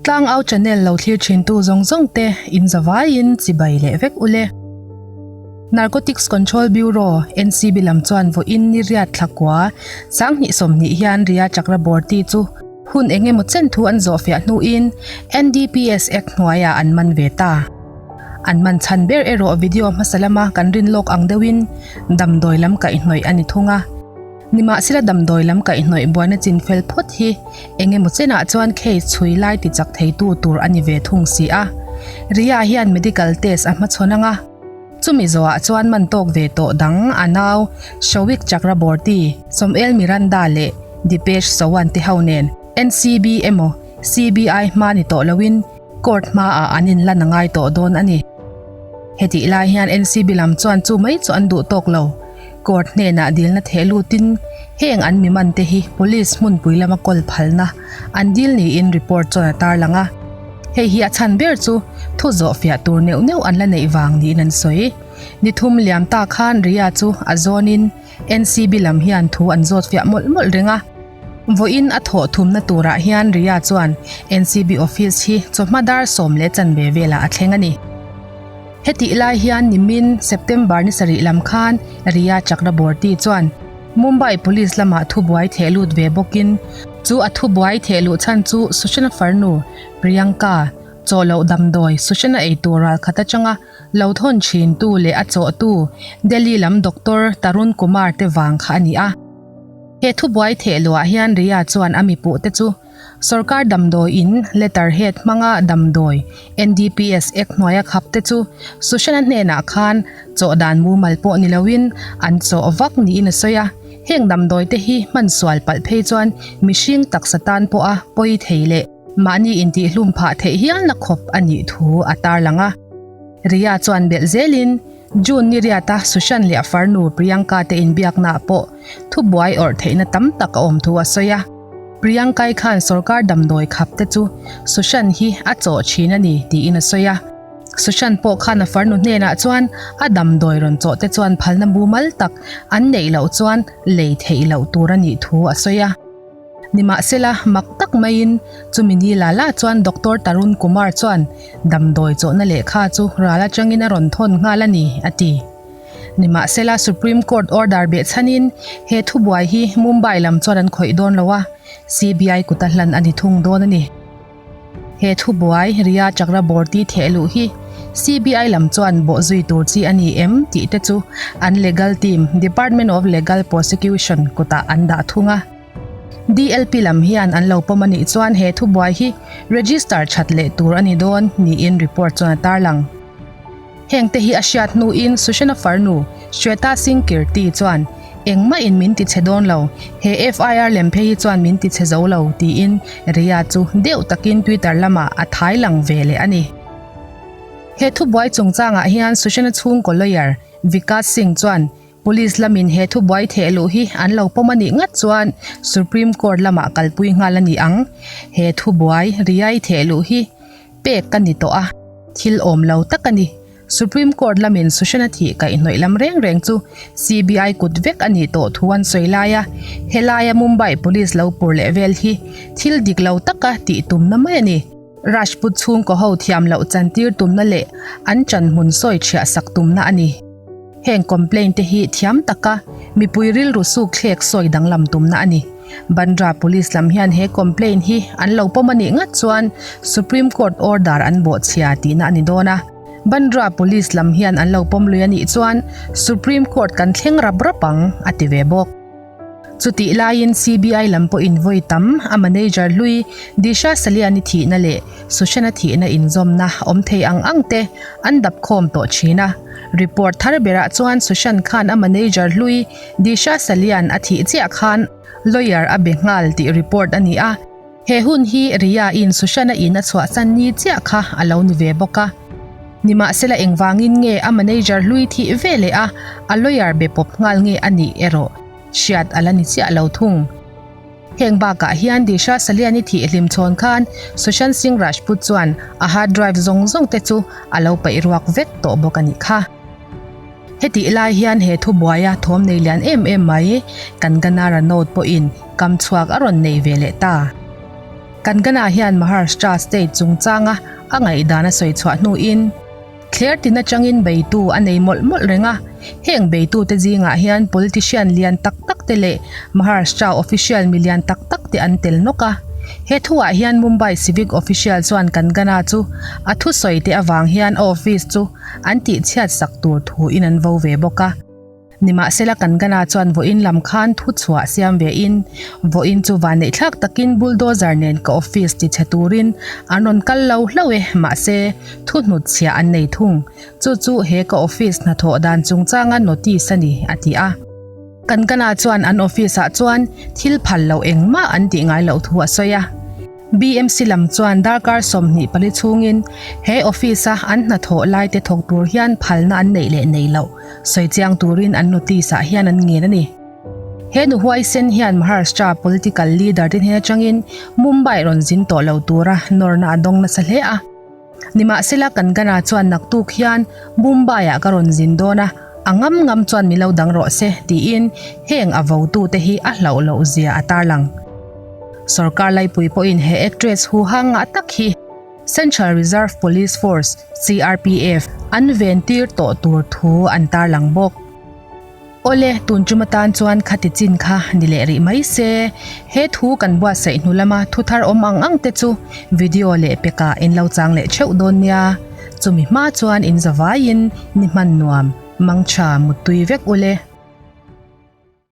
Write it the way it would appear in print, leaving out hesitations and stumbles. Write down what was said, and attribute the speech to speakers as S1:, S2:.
S1: Tlangau channel lo thlir thintu zawng zawng te in zavaiin chibai leh vek ule. Narcotics Control Bureau, NCB lam chuan vawiin ni riat thla kua 20 20 hian Riya Chakraborty chu hun eng emaw chen thu an zawhfiah hnuin NDPS Act hnuaiah an man ve ta. An man chhan ber erawh video hmasa lama kan rin lawk ang deuhin damdawi lam kaihhnawih a ni thung a. Nimahsela damdawi lam kaihhnawih buaina chin fel phawt hi eng emaw chenah chuan case chhui lai ti chak theitu tur a ni ve thung si a. Riya hian medical test a hmachhawn ang a, chumi zawhah chuan man tawk ve tawh dang a nau Showik Chakraborty, Somel Miranda leh Dipesh Sawant te ho nen NCB emaw CBI hma ni tawh loin Court hmaah an inlan a ngai tawh dawn a ni. Hetih lai hian NCB lam chuan chu mai chu an duh tawk lo. Court hnenah dilna theh lutin heng an mi man te hi Police hmunpui lama kawl phalna an dil niin report chuan a tarlang a. Hei hi a chhan ber chu thu zawh fiah tur neuh neuh an la neih vang niin an sawi. Ni thum liam ta khan Riya chu a zawnin NCB lam hian thu an zawt fiah mawlh mawlh reng a. Vawiin a thawh thumna turah hian Riya chuan NCB office hi chawhma dar 10:15 velah a thleng a ni. Hetih lai hian nimin September ni sarih lam khan Riya Chakraborty chuan Mumbai Police lamah thubuai theh lut ve bawkin chu a thubuai theh luh chhan chu Sushant farnu Priyanka chaw loh damdawi Sushant a eitur ral khat atanga lo thawn thintu leh a chawhtu Delhi lam Doctor Tarun Kumar te vang kha a ni a. He thubuai theh luah hian Riya chuan a mipuh te chu Sorkar damdawi in letter head hmanga damdawi NDPS Act hnuaia khap te chu Sushant-a hnenah khan chawh dan mumal pawh ni loin an chawh vak niin a sawi a. Heng damdawi te hi hman sual palh phei chuan mihring taksa tan pawha pawi thei leh mahni intihhlum phah theih hialna khawp a nih thu a tarlang a. Riya chuan belh zelin June ni riata Sushant leh a farnu Priyanka te inbiaknaah pawh thubuai awrh theihna tam tak a awm thu a sawi a. Priyankai khan sorkar damdawi khap te chu Sushant hi a chawh thin a ni tiin a sawi a. Sushant pawh khan a farnu hnenah chuan a damdawi rawn chawh te chuan phalna mumal tak an neih loh chuan lei theih loh tur a nih thu a sawi a. Nimahsela, mak tak maiin chumi ni la la chuan Doctor Tarun Kumar chuan damdawi chawhna lehkha chu ral atangin a rawn thawn nghal a ni, a ti. Nimahsela, Supreme Court order behchhanin he thubuai hi Mumbai lam chuan an khawih dawn lo a, CBI kuta hlan a ni thung dawn a ni. He thubuai Riya Chakraborty theh luh hi CBI lam chuan bawh zui tur chi a ni em tih te chu an legal team Department of Legal Prosecution kutah an dah thung a. DLP lam hian an lo pawm a nih chuan he thubuai hi register that leh tur a ni dawn niin report chuan a tarlang. Heng te hi a hriat hnuin Sushena farnu Shweta Singh Kirti chuan Engmah in min ti chhe dawn lo, he FIR lem phei hi chuan min ti chhe zo lo tiin Riya chu deuh takin Twitter lamah a thai lang ve leh a ni. He thubuai chungchangah hian Sushena chhungkaw lawyer Vikas Singh chuan Police lamin he thubuai theh luh hi an lo pawm a nih ngat chuan Supreme Court lamah kalpui nghal a ni ang. He thubuai Riya-i theh luh hi pek ka ni tawh a, thil awm lo tak a ni. Supreme Court lamin Sushant-a thih kaihhnawih lam reng reng chu CBI kut vek a nih tawh thu an sawi lai a, helaia Mumbai Police lo pur leh vel hi thil dik lo taka tih tumna mai a ni. Rajput chhungkaw ho thiam loh chantir tumna leh an chanhmun sawi chhiah sak tumna a ni. Heng complaint te hi thiam taka mipui rilru suk thlek sawi danglam tumna a ni. Bandra Police lam hian he complaint hi an lo pawm a nih ngat chuan Supreme Court order an bawhchhia tihna a ni dawn a. Bandra Police lam hian an lo pawm lui a nih chuan Supreme Court kan thleng rap rap ang, a ti ve bawk. Chutih laiin CBI lam pawhin vawi tam a manager hlui Disha Saliani thihna leh Sushant-a thihna inzawmna awm thei ang ang te an dap khawm tawh thin a. Report thar berah chuan Sushant khan a manager hlui Disha Salian a thih chiah khan lawyer a be nghal tih report a ni a. He hun hi Riya in Sushant-a in a chhuahsan ni chiah kha a lo ni ve bawk a. Nimahsela engvangin nge a manager hlui thih ve leh a, a lawyer be pawp nghal nge a nih erawh hriat a la ni chiah lo thung. Heng bakah hian Disha Saliani thih hlim chhawn khan Sushant Singh Rajput chuan a hard drive zawng zawng te chu a lo paih ruak vek tawh bawk a nih kha. Hetih lai hian he thubuaia thawm nei lian em em mai Kangana Ranaut pawhin kam chhuak a rawn nei ve leh ta. Kangana hian Maharashtra state chungchanga a ngaihdan a sawi chhuah hnuin thler tin atangin beitu a nei mawlh mawlh reng a. Heng beitute zingah hian politician lian tak tak te leh Maharashtra official mi lian tak tak te an tel nawk a. He thuah hian Mumbai civic official chuan Kangana chu a thusawi te avang hian a office chu an tihchhiat sak tur thuin an vo ve bawk a. Nimahsela Kangana chuan vawiin lam khan thu chhuah siam ve in, Vawiin chu vanneihthlak takin bulldozer nen ka office ti chhe turin an rawn kal lo hlauh e, mahse thu hnutchhiah an nei thung. Chu chu he ka office hnathawh dan chungchanga notice a ni, a ti a. Kangana chuan an office ah chuan thil phal loh engmah an tih ngai loh thu a sawi a. BMC lam chuan darkar 24 chhungin he office-a an hnathawh laite thawk tur hian phalna an neih leh nei loh sawi chiang turin an notice-ah hian an ngen a ni. He nu huaisen hian Maharashtra political leader te hnen atangin Mumbai rawn zin tawh lo tura nawrna a dawng nasa hle a. Nimahsela Kangana chuan naktuk hian Mumbai-ah ka rawn zin dawn a, a ngam ngam chuan min lo dang rawh se tiin heng a votute hi a hlauh loh zia a tarlang. Sorkar laipui pawhin he actress huha ngah tak hi Central Reserve Police Force, CRPF, an ventir tawh tur thu an tarlang bawk. Awle, tun tum atan chuan khati chin kha ni leh rih mai se. He thu kan buatsaih hnu lama thu thar awm ang ang te chu video leh pekah in lo chang leh theuh dawn nia. Chumi hma chuan in zavaiin ni hman nuam, mangtha muttui vek ule.